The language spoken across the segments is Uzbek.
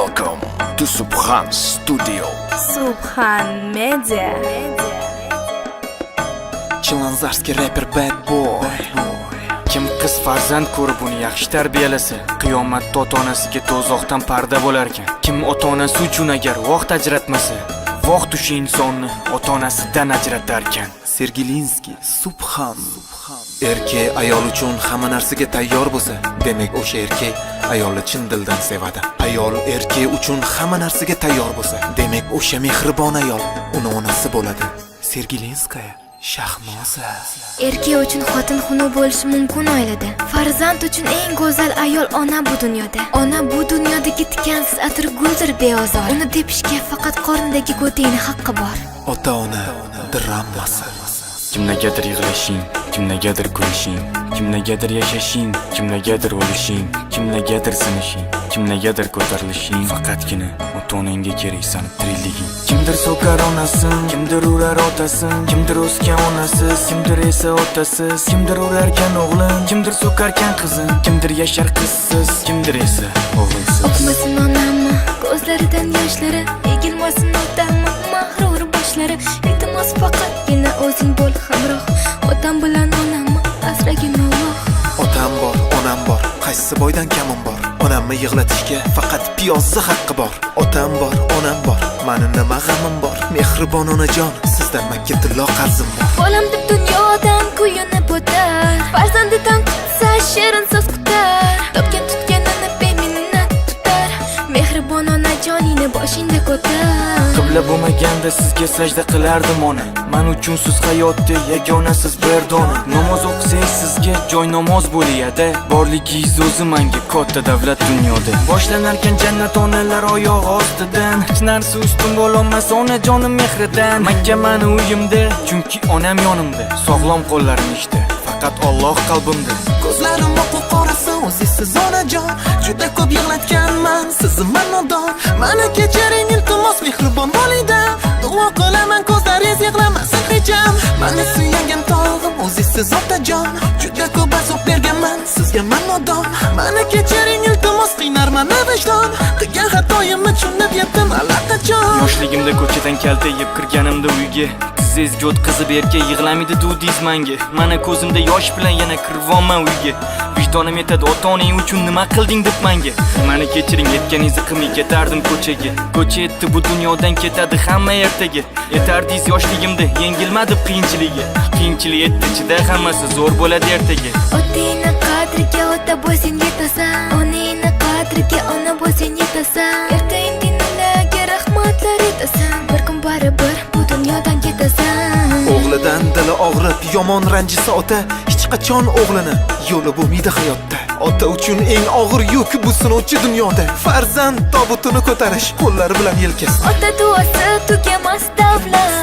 Welcome to Subhan Studio. Subhan Media. Chilanzarskiy rapper, bad boy. Kim qiz farzand ko'rib, uni yaxshi tarbiyalasa, qiyomatda ota onasiga do'zaxdan parda bo'larkan. Kim ota onasi uchun agar vaqt ajratmasa, vaqt o'sha insonni ota onasidan ajratarkan. Sergilinskiy Subhan. Erkak ayol uchun hamma narsaga tayyor bo'lsa, demak, o'sha erkak ayolni chin dildan sevadi. Ayol erkak uchun hamma narsaga tayyor bo'lsa, demak, o'sha mehribon ayol uni onasi bo'ladi. Sergilinskaya Shahnoza. Erkak uchun xotin xunuk bo'lishi mumkin oilada. Farzand uchun eng go'zal ayol ona bu dunyoda. Ona bu dunyodagi tikansiz atirguldir beozor. Uni tepishga faqat qornidagi go'dakni haqqi bor. Ota ona dramasi. Kimnagadir yig'lashing, kimnagadir kulishing, kimnagadir yashashing, kimnagadir o'lishing, kimnagadir sinishing, kimnagadir ko'tarilishing, faqatgina ota onangga kerak sani tirikliging. Kimdir so'kar onasin, kimdir urar otasin, kimdir o'sgan onasiz, kimdir esa otasiz, kimdir urarkan o'g'lin, kimdir so'karkan qizin, kimdir yashar qizsiz, kimdir esa o'g'ilsiz. Oqmasin onamni ko'zlaridan yoshlari, egilmasin otamni mag'rur boshlari. Iltimos, faqatgina o'zing bo'l hamroh. Otam bilan onamni asragin, Alloh. Otam bor, onam bor, qaysi boydan kamim bor? Onamni yig'latishga faqat piyozni haqqi bor. Otam bor, onam bor, mani nima g'amim bor? Mehribon onajon, sizdan makka tillo qarzim bor. Bolam deb dunyodan kuyunib o'tar, farzandidan kutsa shirin so'z kutar, topgan tutganini beminnat tutar. Mehribon onajoningni boshingda ko'tar. Qibla bo'lmaganda sizga sajda qilardim, ona. Man uchun siz hayotda yagonasiz bir dona. Namoz o'qisangiz, sizga joy namoz bo'liyada. Borligingiz o'zi manga katta davlat dunyoda. Boshlanarkan jannat onalar oyog'i ostidan. Hech narsa ustun bo'lolmas onajonim mehridan. Makka mani uyimda, chunki onam yonimda. Sog'lom qo'llarim ishda, faqat Alloh qalbimda. Ko'zlarim oqu qorasi o'zingizsiz, onajon. Juda ko'p yig'latganman sizni man nodon. Mani kechiring, iltimos, mehribon volidam. Duo qilaman, ko'zlaringiz yig'lamasin hecham. Mani suyangan tog'im o'zingizsiz, otajon. Juda ko'p azob berganman sizga man nodon. Mani kechiring, iltimos, qiynar mani vijdon. Qilgan xatoyimni tushunib yetdim allaqachon. Yoshligimda ko'chadan kalta yeb kirganimda uyga, tizzangizga o'tqizib erkak yig'lamaydi dudingiz manga. Mana ko'zimda yosh bilan yana kirvonman uyga. Vijdonim aytadi, ota onang uchun nima qilding deb manga. Mani kechiring, aytganingizni qilmay ketardim ko'chaga. Ko'cha etdi, bu dunyodan ketadi hamma ertaga. Aytardingiz yoshligimda, yengilma deb qiyinchiligi. Qiyinchilik etdi ichida, hammasi zo'r bo'ladi ertaga. Otangni qadriga ota bo'lsang yetasan, onangni qadriga ona bo'lsang yetasan. Erta indin ularga rahmatlar aytasan, bir kun baribir bu dunyodan ketasan. O'g'lidan dili og'rib, yomon ranjisa ota, hech qachon o'g'lini yo'li bo'lmaydi hayotda. Ota uchun eng og'ir yuk bu sinovchi dunyoda farzand tobutini ko'tarish qo'llari bilan yelkasida. Ota duosi tugamas davlat,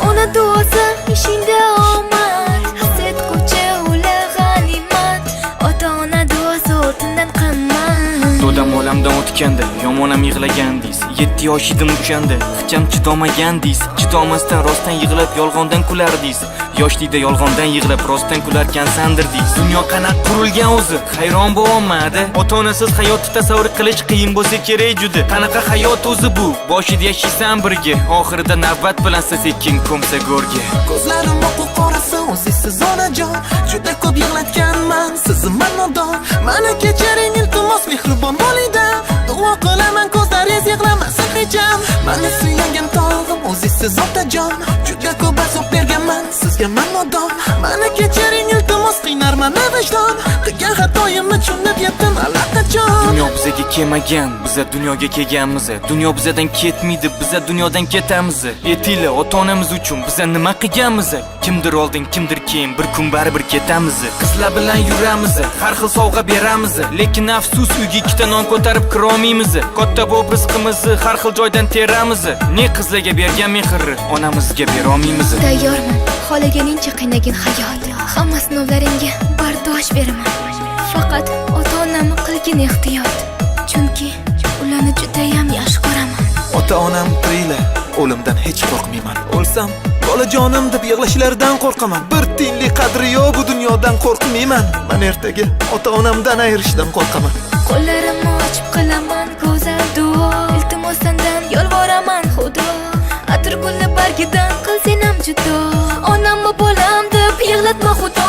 ona duosi ishingda omad. His etguvchi ular g'animat, ota ona duosi oltindan qimmat. Dodam olamdan o'tganda yomonam yig'lagandingiz. 7 yosh edim o'shanda, hecham chidolmagandingiz. Chidolmasdan rostdan yig'lab, yolg'ondan kulardingiz. Yoshlikda yolg'ondan yig'lab, rostdan kularkansandir deysiz. Dunyo qanaqa qurilgan o'zi, hayron bo'lyapman ada. Ota onasiz hayotni tasavvur qilish qiyin bo'lsa kerak juda. Qanaqa hayot o'zi bu? Boshida yashaysan birga, oxirida navbat bilan sekin ko'msa go'rga. Ko'zlarim oqu qorasi o'zingizsiz, onajon. Juda ko'p yig'latganman sizni man nodon. Mani kechiring, iltimos, mehribon volidam. Duo qilaman, ko'zlaringiz yig'lamasin hecham. Mani suyangan tog'im o'zingizsiz, otajon. Juda ko'p azob berganman sizga man nodon. Mani kechiring, iltimos, qiynar mani vijdon. Qilgan xatoyimni tushunib yetdim allaqachon. Dunyo bizaga kelmagan, biza dunyoga kelganmiz. Dunyo bizadan ketmaydi, biza dunyodan ketamiz. Aytinglar, ota onamiz uchun biza nima qilganmiz? Kimdir oldin, kimdir keyin, bir kun baribir ketamiz. Qizlar bilan yuramiz, har xil sovg'a beramiz, lekin afsus, uyga ikkita non ko'tarib kirolmaymiz. Katta bo'lib rizqimizni har xil joydan teramiz. Ne qizlarga bergan mehrni onamizga berolmaymiz. Tayyorman, xohlaganingcha qiynagin hayot. Hamma sinovlaringga bardosh beraman. Faqat ota onamni qilgin ehtiyot, chunki ularni judayam yaxshi ko'raman. Ota onam tiriklar, o'limdan hech qo'rqmayman. O'lsam, bolajonim deb yig'lashlaridan qo'rqaman. Bir tiyinlik qadri yo'q bu dunyodan qo'rqmayman. Man ertaga ota onamdan ayirishdan qo'rqaman. Qo'llarimni ochib qilaman go'zal duo. Iltimos sendan yolvoraman Xudo, atirgulni bargidan qil senam judo. Onamni bolam deb yig'latma Xudo.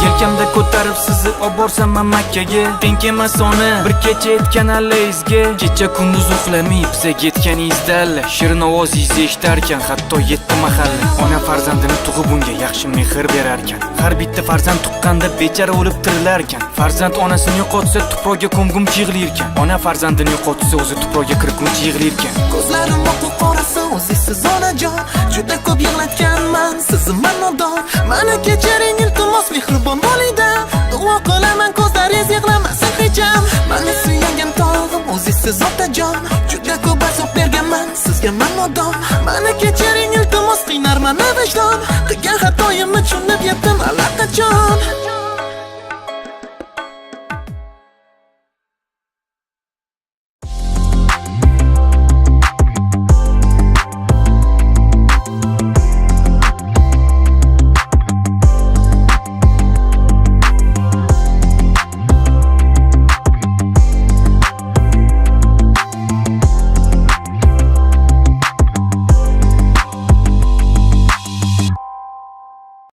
Yelkamda ko'tarib sizni olib borsam man Makkaga. Teng kelmas ona bir kecha aytgan allangizga. Kecha kunduz uxlamay bizaga yetganingizda alla. Shirin ovozingizni eshitarkan hatto yetti mahalla. Ona farzandini tug'ib unga yaxshi mehr berarkan. Har bitta farzand tuqqanda bechara o'lib tirilarkan. Farzand onasini yo'qotsa tuproqqa ko'mguncha yig'larkan. Ona farzandini yo'qotsa o'zi tuproqqa kirguncha yig'larkan. Ko'zlarim oqu qorasi o'zingizsiz onajon. Juda ko'p yig'latganman sizni man nodon. Mani kechiring iltimos mehribon volidam. Duo qilaman ko'zlaringiz yig'lamasin hecham. Mani suyangan tog'im o'zingizsiz otajon. Juda ko'p azob berganman sizga man nodon. Mani kechiring iltimos qiynarman vijdon. Qilgan xatoyimni tushunib yetdim allaqachon.